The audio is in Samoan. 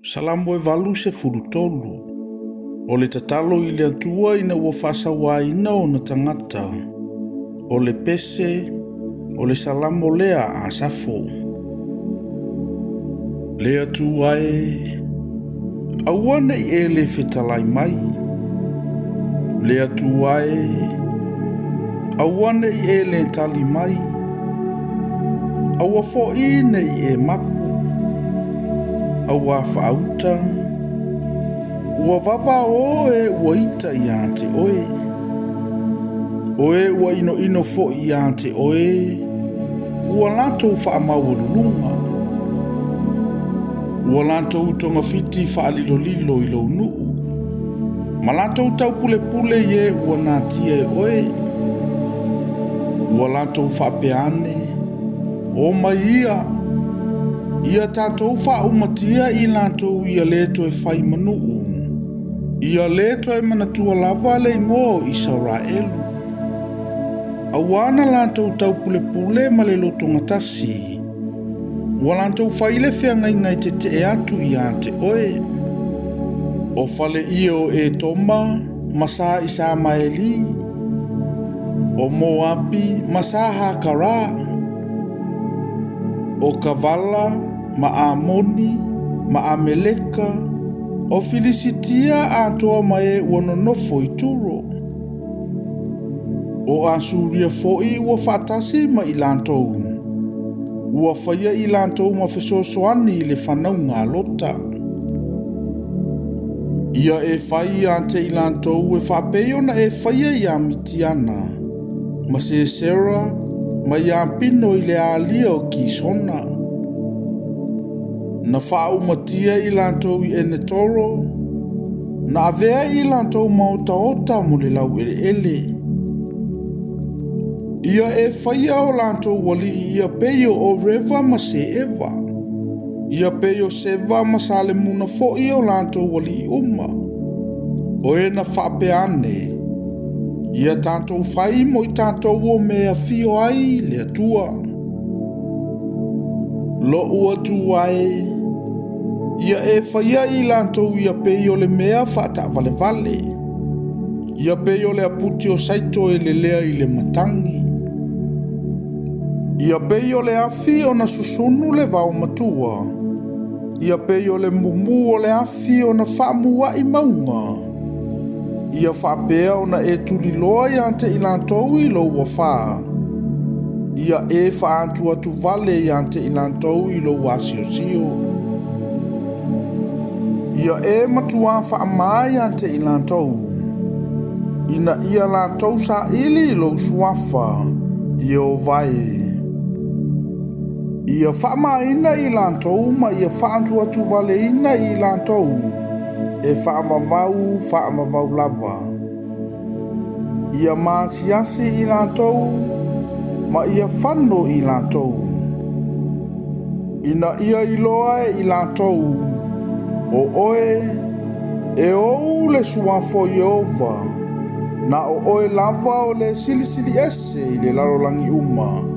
Salamo e 83. O le tatalo i le Atua ina ua faasauaina ona tagata. O le pese, o le salamo lea a Asafo. Le Atua e, aua ne i e le fetalai mai. Le Atua e, aua ne i e le tali mai. Aua foi ne i e mapu. Auā faauta, ua vavao e ua ita ia te oe. O e ua inoino foi ia te oe, ua latou faamaualuluga. Ua latou togafiti faalilolilo i lou nuu, ma latou taupulepule i e ua natia e oe. Ua latou faapea ane, O mai ia, ia tatou faaumatia i latou ia le toe fai ma nuu, ia le toe manatua lava le igoa o Isaraelu. Auā na latou taupulepule ma le lotogatasi, ua latou fai le feagaiga e tetee atu ia te oe. O faleie o Etoma ma sa Isamaeli, o Moapi ma sa Hakara, o Kavala ma Amoni ma Ameleka, o Filisitia atoa ma e ua nonofo i Turo. O Asuria foi ua faatasi ma i latou, ua faia i latou ma fesoasoani i le fanauga a Lota. Ia e fai ia te i latou e faapei ona e faia ia Mitiana, ma Sesera, ma Iapino i le alia o Kisona. Na faaumatia i latou i Enetoro, na avea i latou maotaota mo le laueleele. Ia e faia o latou alii ia pei o Oreva ma Seeva, ia pei o Seva ma Salemuna foi o latou alii uma. O e na faapea ane, ia tatou fai mo i tatou o mea e afio ai le Atua. Lou Atua e, ia e faia i latou ia pei o le mea faataavalevale, ia pei o le aputi o saito e lelea i le matagi. Ia pei o le afi ona susunu le vaomatua, ia pei o le mumu o le afi ona faamua'i mauga, ia faapea ona e tuliloa ia te i latou i lou afā, ia e faaatuatuvale ia te i latou i lou asiosio. Ia e matuā faamā ia te i latou, ina ia latou saili i lou suafa, Ieova e. Ia faamāina i latou ma ia faaatuatuvaleina i latou, e faavavau faavavau lava. Ia maasiasi i latou ma ia fano i latou, ina ia iloa e i latou, o oe, e ou le suafa o Ieova, na o oe lava o le Silisili Ese i le lalolagi uma.